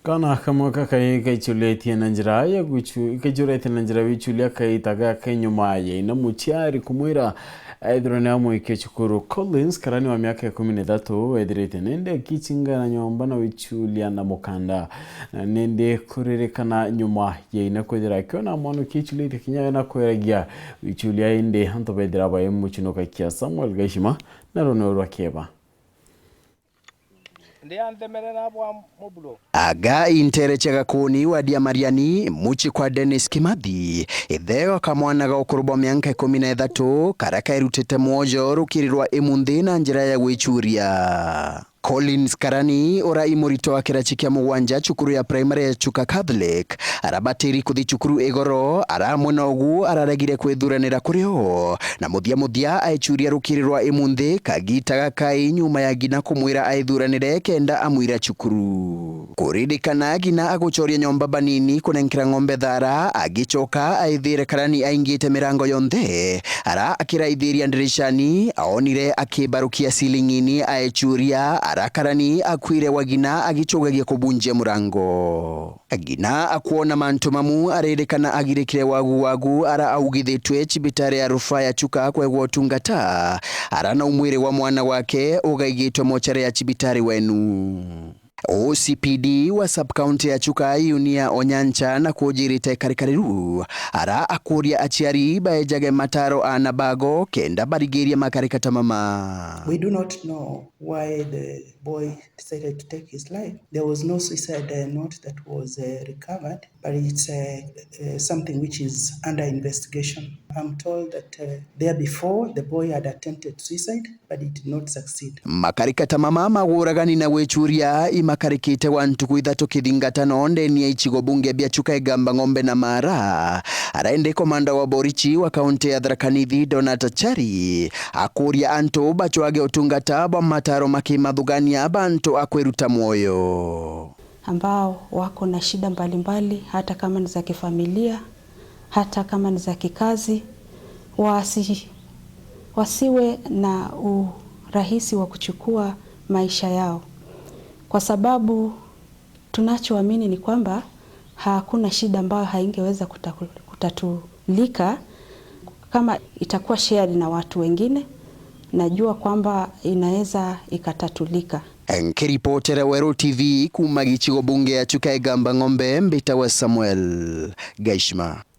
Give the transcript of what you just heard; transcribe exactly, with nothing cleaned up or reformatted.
Kana kamwe kakai kaichulitie na njira ya gwichu-, kaichulitie na njira wichulia kaita gaka nyuma ya ina muciari kumwira aithirane amwikie cukuru. Collins Karani wa miaka ikumi na ithatu wethirite nende akichingana nyomba na wichulia na mukanda. Na nende kuririkana nyuma ya ina kwithira akiona mwana ukichulitie kinya na kweragia wichulia indi antu bethira bai muchino kakia Samuel Gaishima na runio rwa Kieba. Ndi anthemere na bwa muburo. Aga intere cia Gakuni wa Diamariani, muci kwa Dennis Kimathi, ithe wa kamwana ga ukuru bwa mianka ikumi na ithatu, karia kairutite mwojo rukiri rwa imunthi na njira ya gwichuria. Collins Karani, uria i murito wa kirachi kia mugwanja cukuru ya primary ya Chuka Catholic, arabatiri kuthi cukuru igoro, ara amwe na ugu araregire kwithuranira kuri o, na muthia muthia aichuria rukiri rwa imunthi kagita gakai nyuma ya ngina kumwira aithuranire kenda amwira cukuru. Kuririkana ngina agucoria nyomba banini kunenkera ng'ombe thara, agicoka aithire Karani aingite mirango yonthe, ara akiraithiria ndiricani, aonire akibarukia silingini aichuria, ara Karani akwire wa ngina agicogagia kubunjia murango. Ngina akwona mantu mamu aririkana agirikire wagu wagu ara augithitwe cibitari ya rufaa ya Chuka kwegwa utungata, ara na umwiri wa mwana wake ugaigitwe mochari ya cibitari wenu. O C P D wa sub-county ya Chuka Yunia Onyancha na kujirite karikariru, ara akuria aciari baejage mataro ana bago kenda barigiria makarika ta mama. We do not know why the boy decided to take his life. There was no suicide, uh, note that was, uh, recovered, but it's, uh, uh, something which is under investigation. I'm told that, uh, there before, the boy had attempted suicide, but it did not succeed. Makarika ta mama maguragani na gwichuria imakarikite gwa ntuku ithatu kithingatano ndeni ya icigo bunge bia Chuka, Igamba, Ng'ombe na Mara. Araende komanda wa borichi wa kaunti ya Tharaka Nithi, Donat Achari, akuria antu bacwage utungata bwa mataro makimathugania bantu a kwiruta mwoyo. Ambao wako na shida mbalimbali, hata kama ni za kifamilia, hata kama ni za kikazi, wasi-, wasiwe na urahisi wa kuchukua maisha yao, kwa sababu tunachoamini ni kwamba hakuna shida ambayo haingeweza kuta-, kutatulika kama itakuwa shared na watu wengine. Najua kwamba inaweza ikatatulika. Nkiripotera Weru T V kuuma gicigo bunge ya Chuka, Igamba, Ng'ombe, mbitawa Samuel Gaishima.